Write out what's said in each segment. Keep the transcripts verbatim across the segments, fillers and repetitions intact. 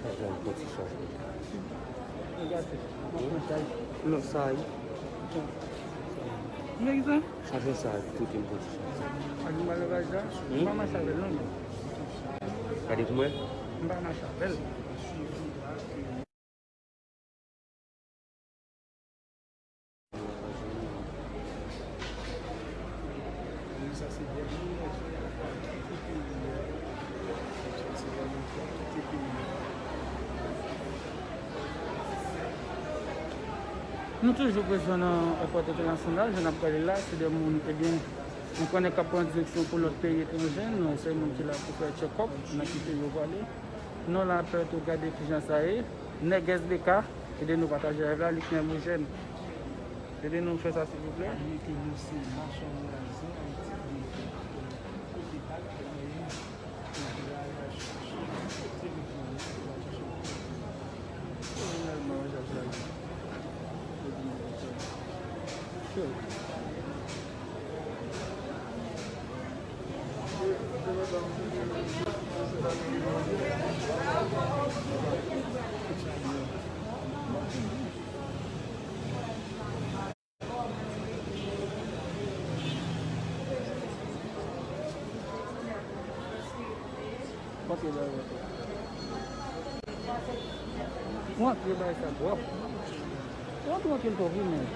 Chaje yon poti chaje. Non, sa a, wi. Chaje sa a, kote m poti chaje. Ak malè bagay la, m pa mache avè l non, men. Gade pou mwen. M pa mache avè l. Nou toujou prezan nan èpòt entènasyonal, jan n ap gade la, se de moun, ebyen, nou konnen k ap pran direksyon pou lòt peyi etranje, nou se moun ki la pou fè check-up nan ki peyi yo prale. Nou la pèt ou gade kijan sa ye. Nèg S B K, ede nou pataje live la, Luckner Eugène. Ede nou fè sa silvouplè. Mwen antre bay sa twòp. Mwen antre twòp wi, men.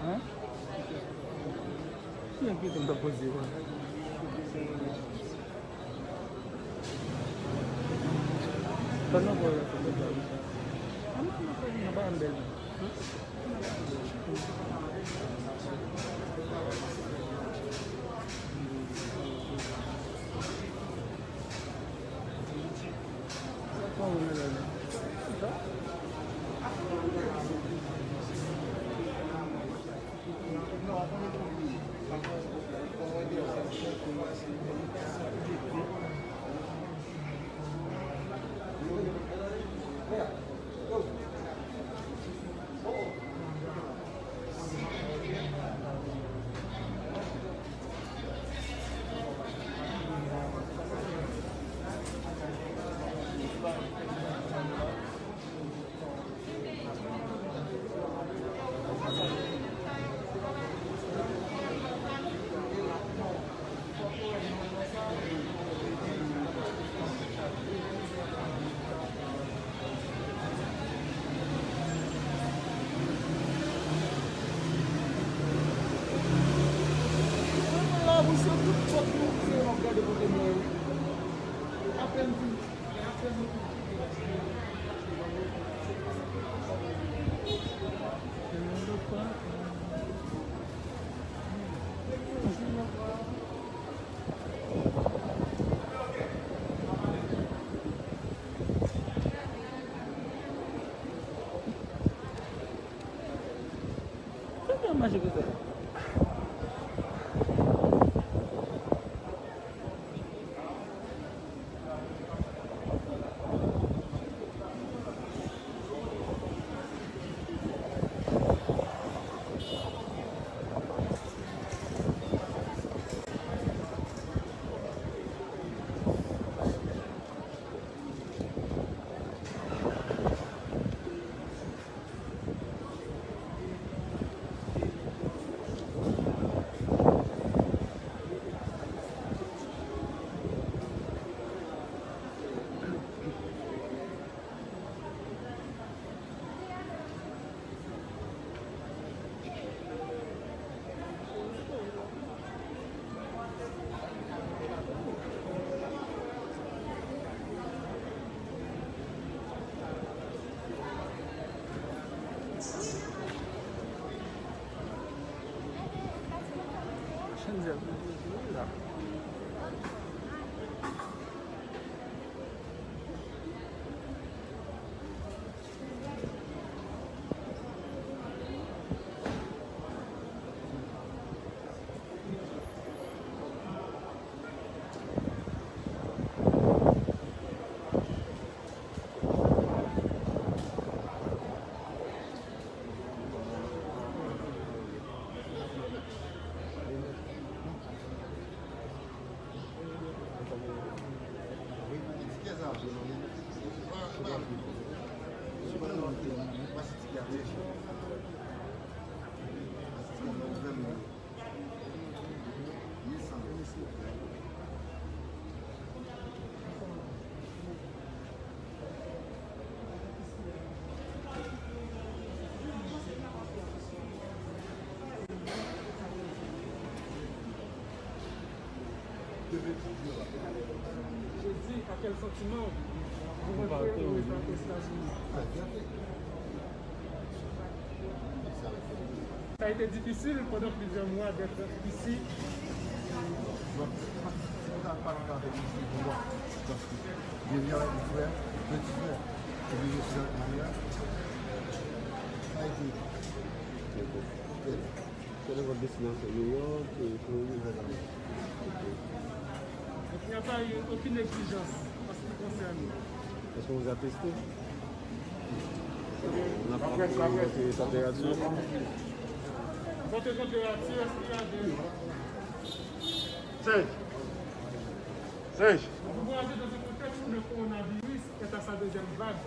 Hein? Ki yon kesyon m t ap poze yo? Ban nan pwòblèm sa. An non, non, non, pa yon bèl. Sa fè mache konsa? Jezi, a kèl santiman ou revanche ou revanche Etazini? Sa a été difisil pandan plizyè mwa d'être ici. Donk, mwen ta pale avèk misye pou mwen. Paske, je viens avec mon frère, petit frère. Et puis, je suis avec ma mère. Ça a été. Quelle est votre destination? New York, euh, Floride? Exactement. Ok. Donc, il n'y a pas eu aucune exigence. Parce que Èske w ateste? N ap konte tanperati. Konte tanperati, respire. Sèj. Sèj. Nous voyageons dans un contexte où le coronavirus est à sa deuxième vague.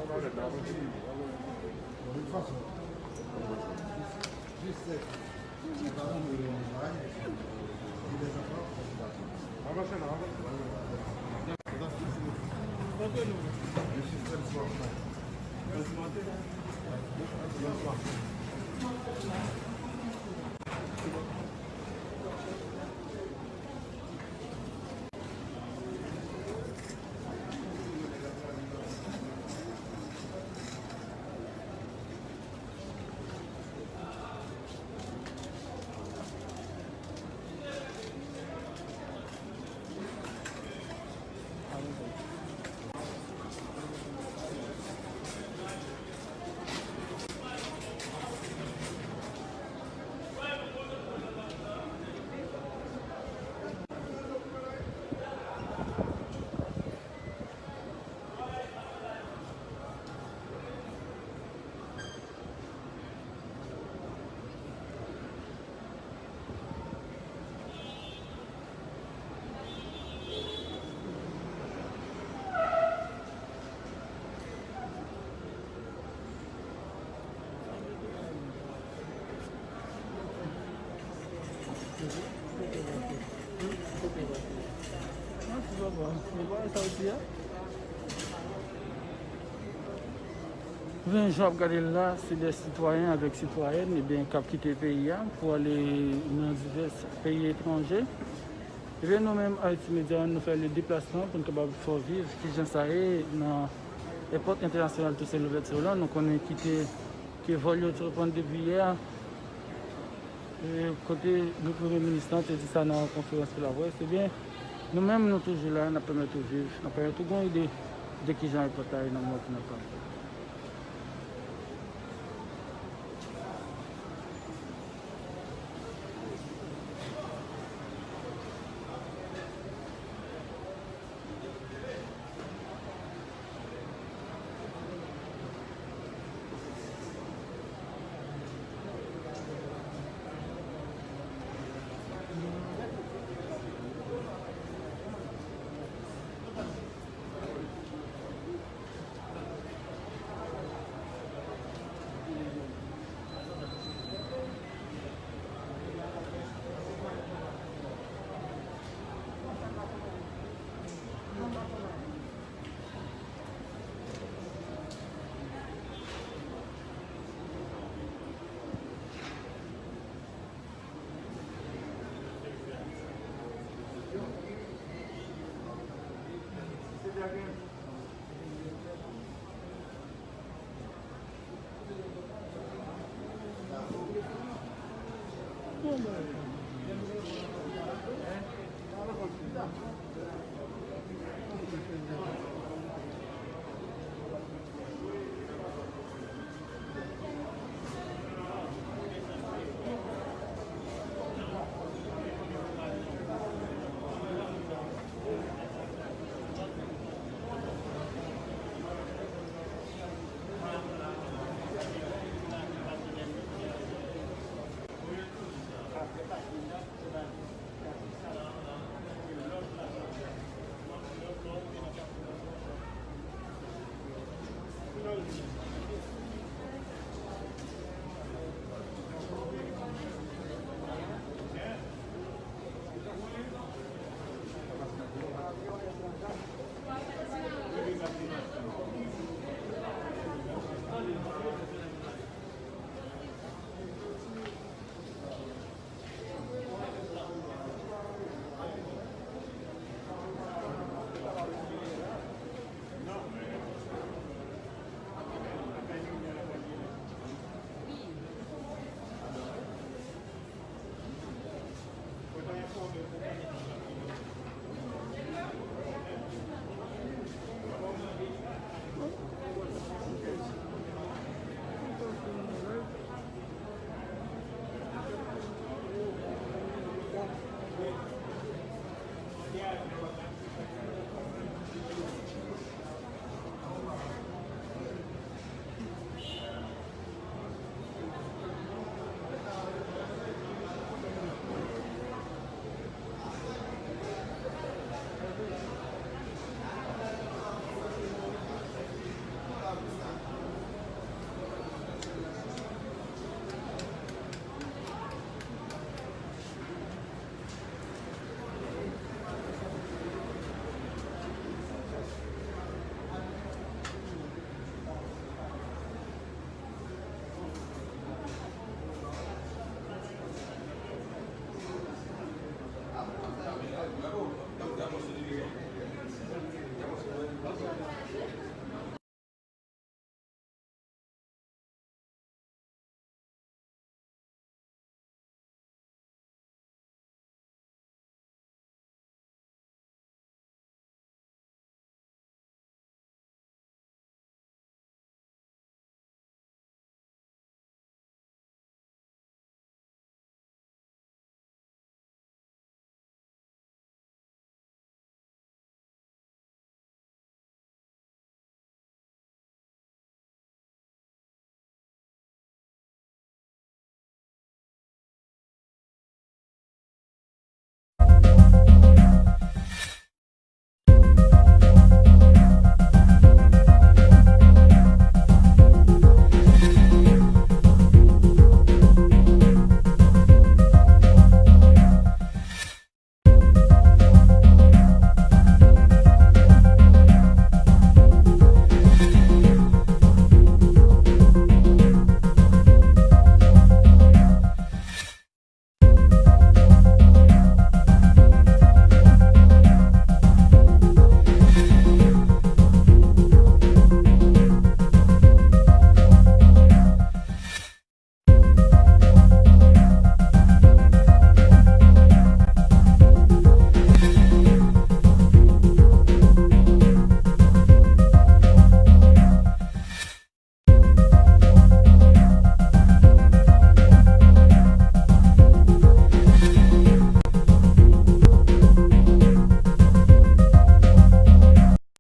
Ebyen, jan w ap gade l la, se de sitwayen avèk sitwayèn, ebyen, k ap kite peyi a pou ale nan divès peyi etranje. Ebyen, nou menm, Haïti Média, nou fè le deplasman pou n kapab fè w viv kijan sa ye nan èpòt entènasyonal Toussaint Louverture la. Nou konnen kite ke vòl yo te reprann depi yè. E kote nou premye minis lan te di sa nan yon konferans pou laprès, ebyen, nou menm, nou toujou la, n ap pèmèt ou viv, n ap pèmèt ou gen yon ide de kijan èpòt la ye nan moman pou n ap pale.